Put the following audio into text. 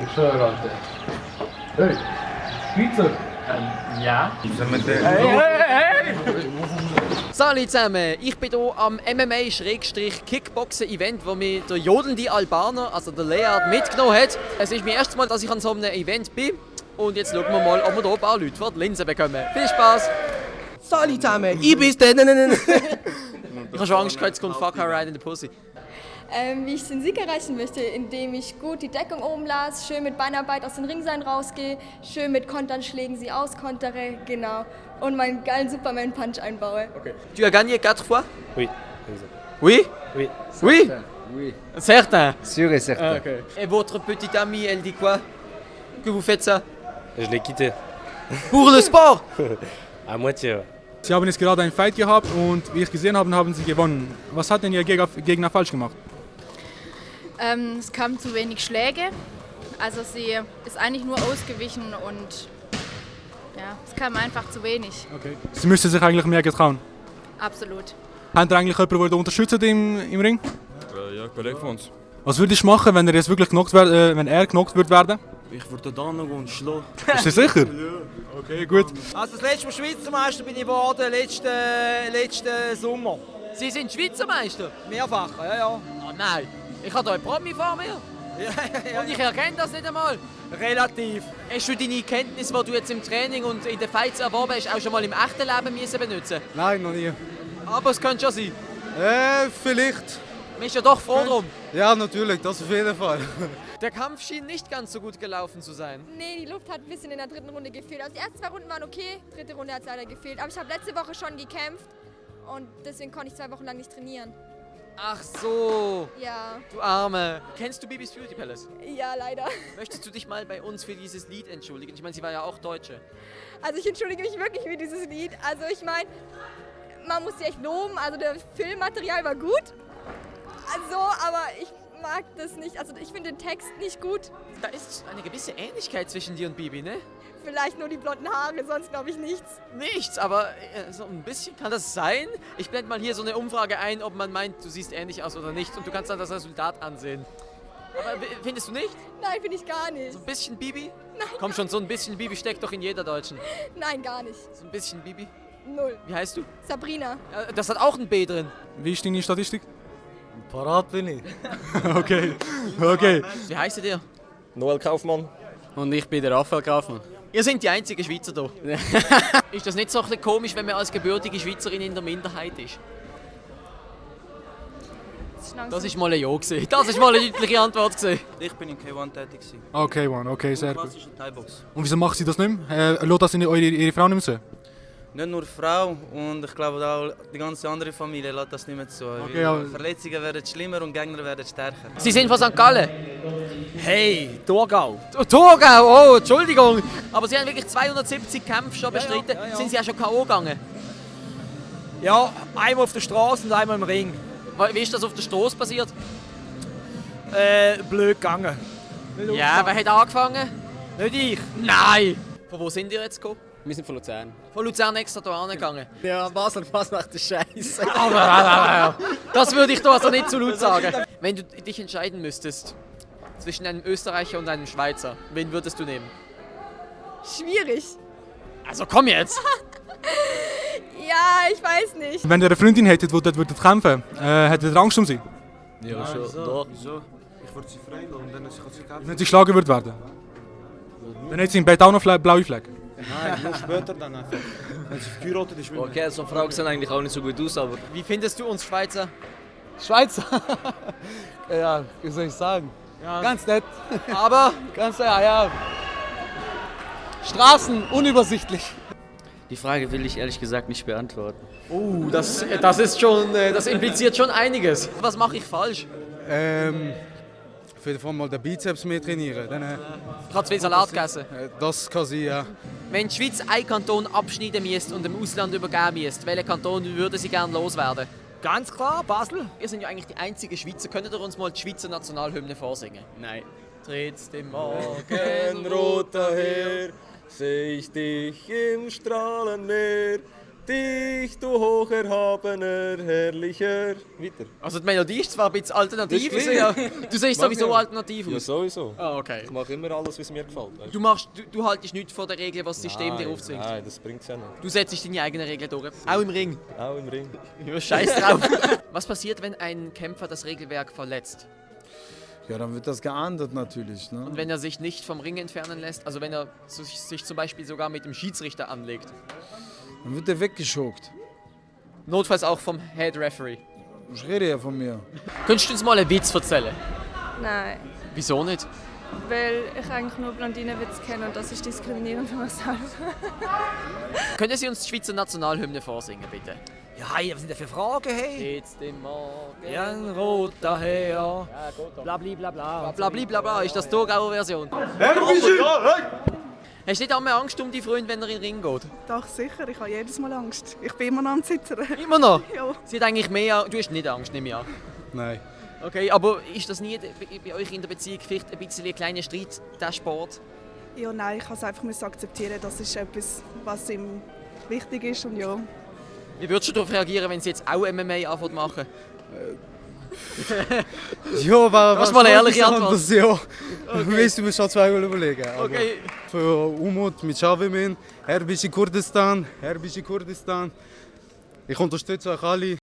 Ich schwöre, Alter. Hey, Schweizer? Ja. Salut zusammen, ich bin hier am MMA-Kickboxen-Event, wo mir der jodelnde Albaner, also der Lead, mitgenommen hat. Es ist mein erstes Mal, dass ich an so einem Event bin. Und jetzt schauen wir mal, ob wir hier ein paar Leute vor die Linse bekommen. Viel Spaß! Salut zusammen, ich bin's der. Ich habe schon Angst gehabt, jetzt kommt Fuck her right in the pussy. Wie ich den Sieg erreichen möchte, indem ich gut die Deckung oben lasse, schön mit Beinarbeit aus den Ringseilen rausgehe, schön mit Konternschlägen sie auskontere, genau, und meinen geilen Superman-Punch einbaue. Okay. Tu as gagné 4 fois? Oui. Oui? Oui. Oui? Oui. Certain? Sûr et certain. Ah, okay. Et votre petite amie, elle dit quoi? Que vous faites ça? Je l'ai quitté. Pour le sport? À moitié. Ouais. Sie haben jetzt gerade einen Fight gehabt und wie ich gesehen habe, haben Sie gewonnen. Was hat denn Ihr Gegner falsch gemacht? Es kamen zu wenig Schläge. Also sie ist eigentlich nur ausgewichen und ja, es kam einfach zu wenig. Okay. Sie müsste sich eigentlich mehr getrauen. Absolut. Hat eigentlich jemand, der unterstützt im Ring? Ja, ein Kollege von uns. Was würdest du machen, wenn er jetzt wirklich wenn er genockt wird werden? Ich würde da noch und schlagen. Bist du sicher? Ja. Okay, gut. Also das letzte Mal Schweizer Meister bin ich geworden, letzten Sommer. Sie sind Schweizer Meister? Mehrfach, ja. Oh nein, ich habe hier einen Promi vor mir. Ja. Und ich erkenne das nicht einmal. Relativ. Hast du deine Kenntnisse, die du jetzt im Training und in den Fights erworben hast, auch schon mal im echten Leben müssen benutzen? Nein, noch nie. Aber es könnte schon sein. Vielleicht. Man ist ja doch froh drum. Ja, natürlich, das auf jeden Fall. Der Kampf schien nicht ganz so gut gelaufen zu sein. Nee, die Luft hat ein bisschen in der dritten Runde gefehlt. Also die ersten 2 Runden waren okay, dritte Runde hat es leider gefehlt. Aber ich habe letzte Woche schon gekämpft und deswegen konnte ich 2 Wochen lang nicht trainieren. Ach so, Ja, du Arme. Kennst du Bibis Beauty Palace? ja, leider. Möchtest du dich mal bei uns für dieses Lied entschuldigen? Ich meine, sie war ja auch Deutsche. Also ich entschuldige mich wirklich für dieses Lied. Also ich meine, man muss sie echt loben. Also das Filmmaterial war gut. Also, aber ich mag das nicht. Also ich finde den Text nicht gut. Da ist eine gewisse Ähnlichkeit zwischen dir und Bibi, ne? Vielleicht nur die blonden Haare, sonst glaube ich nichts. Nichts, aber so ein bisschen kann das sein. Ich blende mal hier so eine Umfrage ein, ob man meint, du siehst ähnlich aus oder nicht. Und du kannst dann das Resultat ansehen. Aber findest du nicht? Nein, finde ich gar nicht. So ein bisschen Bibi? Nein. Komm schon, so ein bisschen Bibi steckt doch in jeder Deutschen. Nein, gar nicht. So ein bisschen Bibi? 0. Wie heißt du? Sabrina. Das hat auch ein B drin. Wie ist deine Statistik? Parat bin ich. Okay. Wie heißt ihr? Noel Kaufmann. Und ich bin der Raphael Kaufmann. Ihr seid die einzigen Schweizer hier. Ist das nicht so ein bisschen komisch, wenn man als gebürtige Schweizerin in der Minderheit ist? Das ist mal ein Ja gewesen. Das ist mal eine deutliche Antwort gewesen. Ich bin in K1 tätig. Okay, One. Okay, sehr gut. Klassische Thai-Box. Und wieso macht sie das nicht mehr? Lässt das ihre Frau nicht mehr so? Nicht nur die Frau und ich glaube auch die ganze andere Familie lässt das nicht mehr zu. Okay, ja. Verletzungen werden schlimmer und Gegner werden stärker. Sie sind von St. Gallen? Hey, Thurgau. Thurgau, oh, Entschuldigung. Aber Sie haben wirklich 270 Kämpfe schon bestritten. ja. Sind Sie auch schon K.O. gegangen? Ja, einmal auf der Straße und einmal im Ring. Wie ist das auf der Straße passiert? Blöd gegangen. Ja, wer hat angefangen? Nicht ich. Nein! Von wo sind ihr jetzt gekommen? Wir sind von Luzern. Von Luzern extra hier angegangen. Ja, Basel, was macht der Scheiße? Das würde ich da also nicht zu laut sagen. Wenn du dich entscheiden müsstest zwischen einem Österreicher und einem Schweizer, wen würdest du nehmen? Schwierig. Also komm jetzt! Ja, ich weiß nicht. Wenn ihr eine Freundin hättet, die dort kämpfen würde, hättet ihr Angst um sie? Ja, schon. Wieso? Ich würde sie freilassen und dann kann sie kämpfen. Wenn sie geschlagen wird werden? Dann hat sie im Bett auch noch blaue Flecken. Nein, nur später dann einfach. Wenn sie geheiratet ist, will Okay, so Frauen sehen eigentlich auch nicht so gut aus, aber Wie findest du uns Schweizer? Schweizer? Ja, wie soll ich sagen? Ja. Ganz nett. Aber Ganz, ja. Straßen unübersichtlich. die Frage will ich ehrlich gesagt nicht beantworten. das ist schon, das impliziert schon einiges. Was mache ich falsch? Auf jeden Fall mal den Bizeps mehr trainieren. Dann, Ich habe 2 Salat gegessen. das kann sein, ja. Wenn die Schweiz einen Kanton abschneiden müsste und dem Ausland übergeben müsste, welchen Kanton würde sie gerne loswerden? Ganz klar, Basel. Wir sind ja eigentlich die einzigen Schweizer. Könnt ihr uns mal die Schweizer Nationalhymne vorsingen? Nein. Trittst im Morgenrot daher, seh ich dich im Strahlenmeer. dich, du hocherhabener, herrlicher. Weiter. Also die Melodie ist zwar ein bisschen alternativ, Das ist ja. gleich. Du siehst sowieso alternativ aus. Ja, sowieso. Ah, okay. Ich mache immer alles, was mir gefällt. Weißt? Du haltest nichts von der Regel, was das System dir aufzwingt. Nein, das bringt ja nicht. Du setzt deine eigenen Regeln durch. Auch im Ring. Auch im Ring. Ja, scheiß drauf. Was passiert, wenn ein Kämpfer das Regelwerk verletzt? Ja, dann wird das geahndet natürlich. Ne? Und wenn er sich nicht vom Ring entfernen lässt? Also wenn er sich zum Beispiel sogar mit dem Schiedsrichter anlegt? Dann wird er weggeschokt. Notfalls auch vom Head Referee. Ich rede ja von mir. Könntest du uns mal einen Witz erzählen? Nein, Wieso nicht? weil ich eigentlich nur Blondinenwitz kenne und das ist diskriminierend für mich selber. Können Sie uns die Schweizer Nationalhymne vorsingen, bitte? Ja, hey, was sind das für Fragen, hey? Jetzt im Morgen. Ja, ein roter Herr. Ja, gut, doch. Blabli, blabla. Blabli, blabla, ist das die Thurgauer Version? Hast du nicht einmal Angst um deinen Freund, wenn er in den Ring geht? Doch, sicher. Ich habe jedes Mal Angst. Ich bin immer noch am Zittern. Immer noch? Ja. Sie hat eigentlich mehr... Du hast nicht Angst, nehme ich an. Nein. Okay, aber ist das nie bei euch in der Beziehung vielleicht ein bisschen ein kleiner Streit, der Sport? Ja, nein, ich muss einfach akzeptieren, das ist etwas, was ihm wichtig ist. Und ja. Wie würdest du darauf reagieren, wenn sie jetzt auch MMA anfängt machen? Ja, aber Das ist mal eine ehrliche Antwort. Das, ja. Okay. Ich muss schon zweimal überlegen. Okay. Für Umut mit Schawimin, Herbische Kurdistan. Ich unterstütze euch alle.